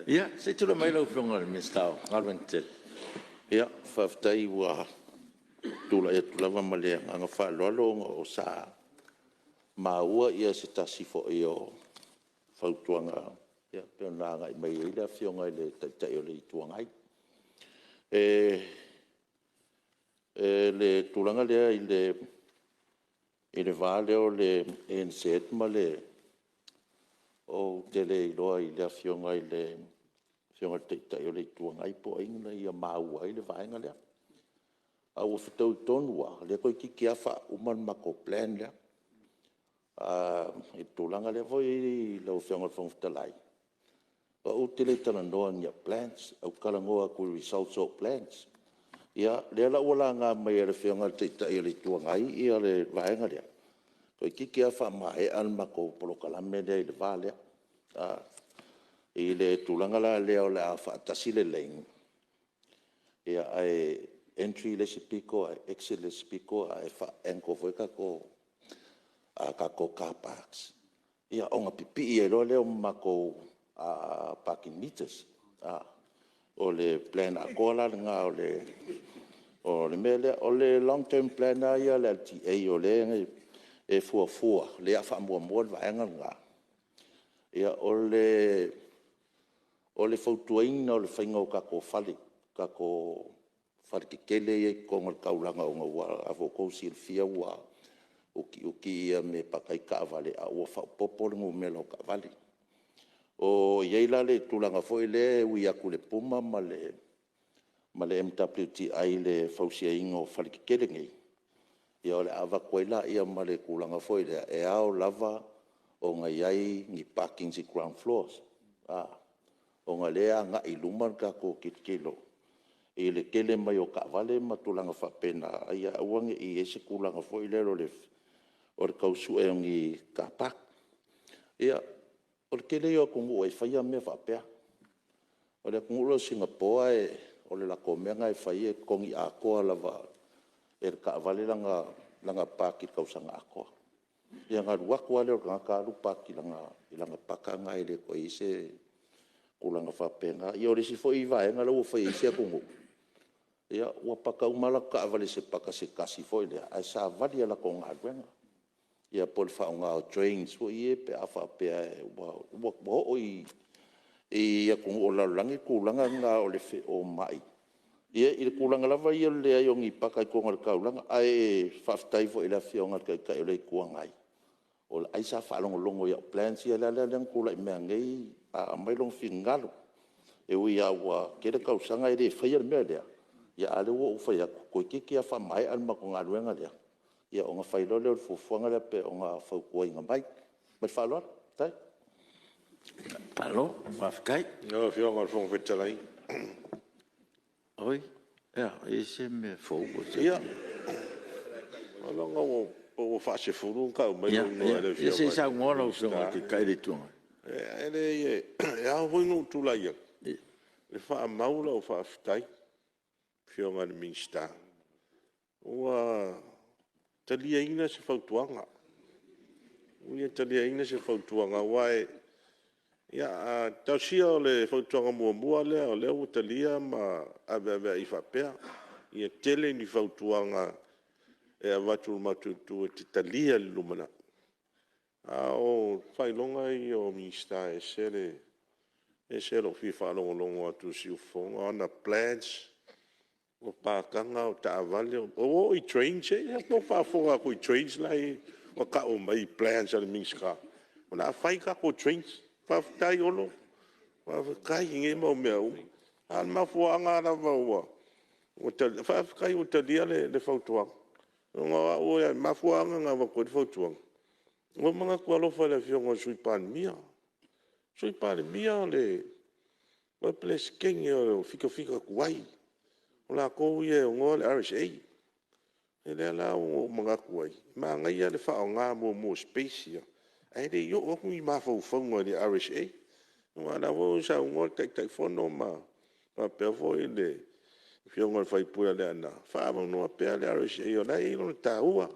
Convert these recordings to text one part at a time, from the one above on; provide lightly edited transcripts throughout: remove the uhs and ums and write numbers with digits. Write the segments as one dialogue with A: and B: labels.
A: Ia se i tulai mai lau Afioga i le Minisita o Galuega Tetele. Ia faafetai ua tulai atu lava ma le agaga faaaloalo ona sa maua se tasi foi o fautuaga e pei ona agai mai ai le Afioga i le Taitai o le Itu Agai. I le tulaga lea i le va lea o le ANZ ma le… Ou te le iloa i le Afioga i le Taitai o le Itu Agai po o ai na ia maua ai le vaega lea. Ae ua fetaui tonu lava, lea toeitiiti lava faauma le matou plan lea. I le tulaga lea foi lau Afioga i le Fofoga Fetalai, o au ou te le talanoa i ni au plans, ou te talanoa atu i results o au plans. Ia, lea la ua laga mai e le Afioga i le Taitai o le Itu Agai le vaega lea, toeitiiti lava faamaea le matou polokalame lea i le va lea. I le tulaga la lea o le a faatasi le lane, ae entry le isi pito ae exit le isi pito ae faa-angle foi le tatou car parks, ia ona pipii ai loa lea o matou parking meters. O le plan atoa la lena o le mea lea. O le long term plan lava ia a le LTA o lea e fuafua, o lea o le a faamuamua le vaega lena. O le fautuaina o le faiga o tatou fale, tatou fale tetele ia i totonu o le taulaga ona o la foi ua outou silafia ua utiuti mea e paka ai taavale, a ua faaopoopo le numera o taavale. E i ai la le tulaga foi lea e ui atu i le PUMA ma le MWTI i le fausiaina o faletetele nei, ia o le a avatu ai lea ma le tulaga foi lea, e ao lava ona i ai ni parkings i ground floors, ona o lea e agai i luma le tatou tilotilo i le tele mai o taavale ma tulaga faapena, ia aua ne i i ai se tulaga foi lea o le tau sue o ni car park. Ia, o le tele ia o atunuu e faia mea faapea. O le atunuu lea o Sigapoa o le latou mea lena e fai e totogi atoa lava e le taavale lana park i le tausaga atoa. Ia ona alu atu lava lea o le tagata alu paki i lana paka lena e le toe i ai se tulaga faapena. Ia o le isi foi vaega lea ua fai e isi atunuu, ua paka uma latou taavale i se paka se tasi foi lea, ae savali i a latou galuega. Ia po o le faaaoga o drains foi ia pe a faapea ua oo i atunuu o le lalolagi le tulaga lena o le feomai i le tulaga lava ia o le leai o ni paka i totonu o le taulaga. Ae faafetai foi i le Afioga i le Taitai o le Itu Agai, ai sa faalogologo i au plans ia, lea na tulai mai nei aumai lona finagalo. E ui lava ua tele tausaga e le faia le mea lea, a o lea ua ou fai atu, toeitiiti lava faamaea le matou galuega lea, ona fai loa lea o le fuafuaga lea pei ona fautuaina mai. Ma le faaaloalo. Faafetai. Malo faafetai.
B: Lau Afioga i le Fofoga Fetalai…
A: Oi, e i ai se mea fou?
B: Ia, seiloga ua faasefulu ona tau mai lou igoa e le
A: Afioga i le
B: Minisita.
A: Ia se i saunoa lau Afioga i le Taitai o le Itu Agai.
B: E leai, e ao foi ona ou tulai atu e faamau lau faafetai i le Afioga i le Minisita ua taliaina se fautuaga, ua ia taliaina se fautuaga. Aua a talosia o le fautuaga muamua lea o lea ua talia ma aveaveai faapea, ia tele ni fautuaga e avatu i le matou Itu e te talia i le lumanai. A o faailoga ia o Minisita e ese lou fia faalogologo atu i siufofoga, o ana plans, o pakaga, o taavale, ua oo i trains. Se i ou faafofoga atu i trains la ua tau mai plans a le Minisita, o le a fai tatou trains. Faafetai Olo, faafetai i nei mau mea uma. A o le mafuaaga lava ua… Faafetai ua talia le fautuaga, ona o au, o le mafuaaga na avatu ai le fautuaga, ua ou manatu alofa i le Afioga i le Sui Palemia. O le Sui Palemia o le Peresetene o le fitafita tuai, o latou ia e ona le RSA. O lea la ua ou manatu ai, manaia le faaaoga muamua o space ia, ae le i oo atu ni mafaufauga i le RSA. Aua o la foi ua saunoa le Taitaifono ma faapea foi le Afioga i le sui usufono o Leaana, faaavanoa pea le RSA o la e i ai lona taua, le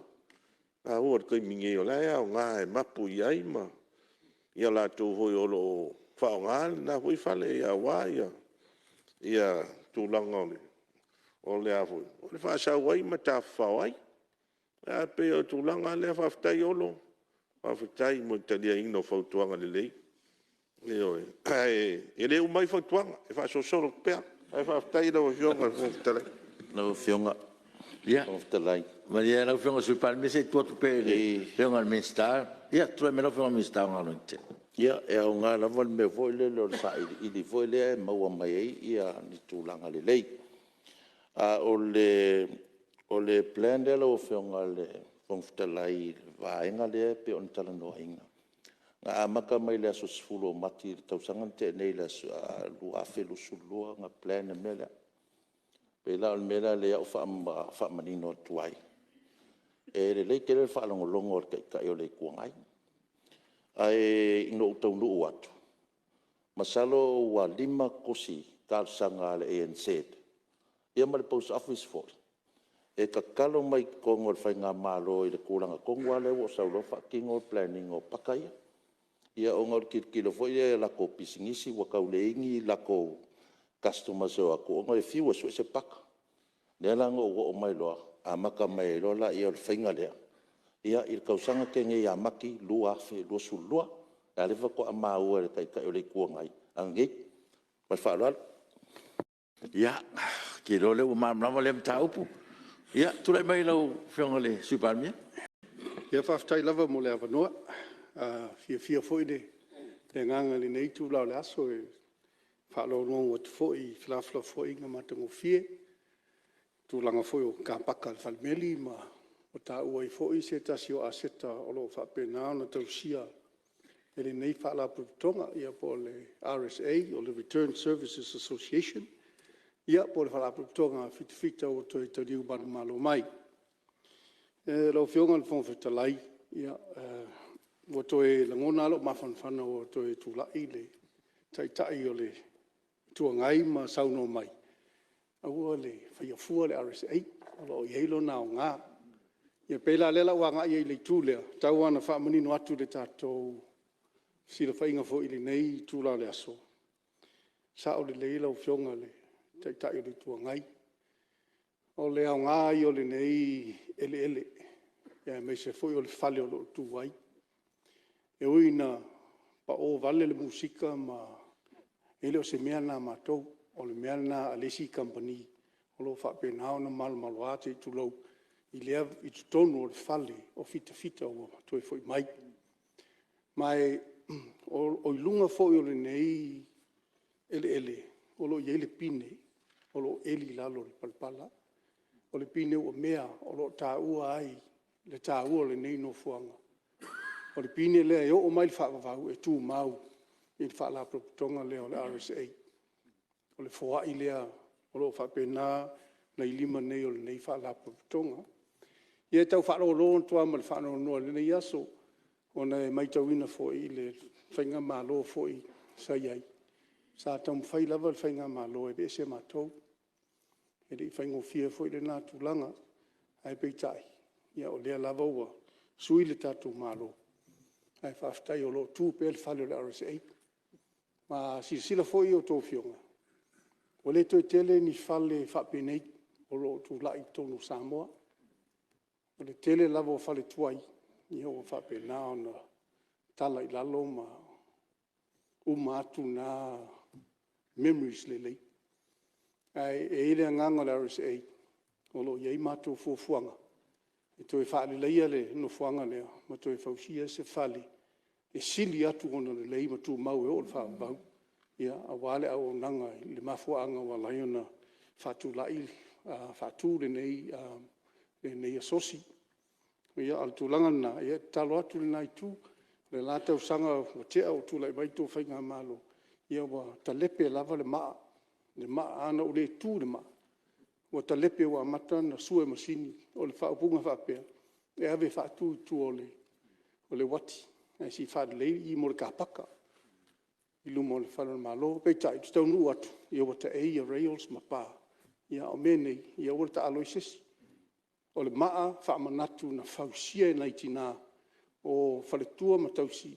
B: taua i le taimi nei o la e aoga e mapu i ai i latou foi o lo o faaaoga lena foi fale aua ia tulaga o le faasau ai ma tafafao ai. Ae pei o le tulaga lea, faafetai Olo, faafetai mo le taliaina o fautuaga lelei. Ioe, ae le uma ai fautuaga, e faasolosolo atu pea. Ae faafetai i lau Afioga i le Fofoga Fetalai.
A: Lau Afioga i le Fofoga Fetalai… Malie lau Afioga i le Sui Palemia se i tuu atu pea i le Afioga i le Minisita. Ia tulai mai lau Afioga i le Minisita o Galuega Tetele. Ia, e aoga lava le mea foi lele o le sailiili foi lea e maua mai ai ni tulaga lelei. A o le plan lea lau Afioga i le Fofoga Fetalai i le vaega lea pei ona talanoaina, na amata mai le aso 10 o Mati i le tausaga na tea nei 2022 ona plan le mea lea. E pei la o le mea lea o le a ou faamanino atu ai, e lelei tele le faalogologo a le Taitai o le Itu Agai. Ae ina ua ou taunuu atu, masalo ua 5 tusi talosaga a le ANZ ia ma le Post Office foi, e tatalo mai i totonu o le faigamalo i le tulaga tonu lava lea ua ou sau loa faatino le plan ina o paka ia. Ia ona o le tilotilo foi lea i latou pisinisi ua tau leai ni latou customers e o atu ona e fiu e sue se paka. O lea la na ou oo mai loa amata mai ai loa lea o le faiga lea i le tausaga na tea nei ia Mati 2022. A o lea faatoa maua e le Taitai o le Itu Agai ananei. Ma le faaaloalo.
C: Ia, ou te iloa o lea ua malamalama lea mataupu. Ia, tulai mai lau Afioga i le Sui Palemia.
D: Faafetai lava mo le avanoa. E fiafia foi le agaga i lenei itula o le aso e faalogologo atu foi i felafolafoaiga matagofie, i tulaga foi o car paka a le falemeli ma taua ai foi se tasi o aseta o lo o faapena ona tausia e lenei Faalapotopotoga ia po o le RSA po o le Return Services Association, ia po o le Faalapotopotoga a fitafita ua toe taliu manumalo mai. Lau Afioga i le Fofoga Fetalai, ua toe lagona lava lou mafanafana ua toe tulai le Taitai o le Itu Agai ma saunoa mai, aua le faia fua le RSA, o lo o i ai lona aoga. Ia pei la o lea o le a ou agai ai i le itu lea, tau lava ina faamanino atu i le tatou fesilafaiga foi i lenei itula o le aso, e sao lelei lau Afioga i le Taitai o le Itu Agai. O le aoga ia o lenei eleele, aemaise foi o le fale o lo o tu ai. E ui ina pao vale le musika, e le o se mea lena a matou, o le mea lena a le isi kamupani o lo o faapena ona malomaloa, se i tulou, i totonu o le fale o fitafita ua toe foi mai. Ma o luga foi o lenei eleele o lo o i ai le pine o lo o eli i lalo o le palapala. O le pine ua mea o lo o taua ai le taua o lenei nofoaga. O le pine lea e oo mai i le faavavau e tumau i le Faalapotopotoga lea o le RSA. O le foai lea o lo o faapena ona i lima nei o lenei Faalapotopotoga. Ia e tau faalogologo atu lava ma le faanoanoa i lenei aso, ona e matauina foi i le faigamalo foi sa i ai, sa taumafai lava le faigamalo e aveese matou. E le i faigofie foi lena tulaga, ae peitai, o lea lava ua sui le tatou Malo, ae faafetai o lo o tu pea le fale o le RSA. A silasila foi a outou afioga, ua le toe tele ni fale faapenei o lo o tulai i totonu o Samoa. O le tele lava o fale tuai ua faapena ona tala i lalo ma uma atu na memories lelei. Ae i ai le agaga o le RSA, o lo o i ai matou fuafuaga e toe faaleleia le nofoaga lea ma toe fausia se fale e sili atu ona lelei ma tumau e oo i le faavavau, aua le auaunaga i le mafuaaga ua ala ai ona faatu lenei asosi. Ia a o le tulaga lena, e tatalo atu i lena Itu, o le la tausaga ua tea o tulai mai le tou faigamalo, ia ua talepe lava le maa, ana ua le tu le maa, ua talepe ua amata ona sua e masini. O le faaupuga faapea, e ave e faatu i tua o le uati ae se i faalelei i mo le car paka i luma o le fale o le Malo. Peitai, ou te taunuu atu, ua taei rails ma pa, a o mea nei, ia aua le taalo ai se isi. O le maa faamanatu na fausia e nai tina o faletua ma tausi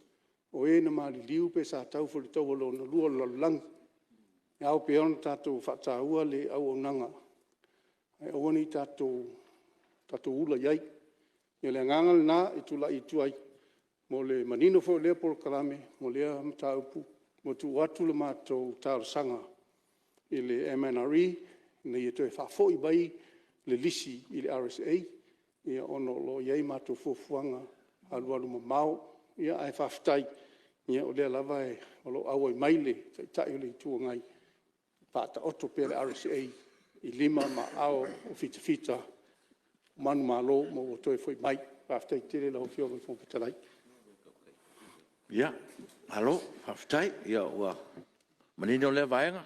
D: o e na maliliu pe sa tau foi i le Taua Lona Lua o le Lalolagi. E ao pea ona tatou faataua le auaunaga, ae aua ne i tatou ula i ai. O le agaga lena e tulai atu ai, mo le manino foi o lea polokalame, o lea mataupu, ua tuu atu le matou talosaga i le MNRE ina ia toe faafoi mai le lisi i le RSA, ona o lo o i ai matou fuafuaga alualumamao. Ae faafetai o lea lava o lo o auai mai le Taitai o le Itu Agai e faataoto pea le RSA i lima ma aao o fitafita manumalo ma ua toe foi mai. Faafetai tele i lau Afioga i le Fofoga Fetalai. Ia, malo faafetai. Ua manino lea vaega.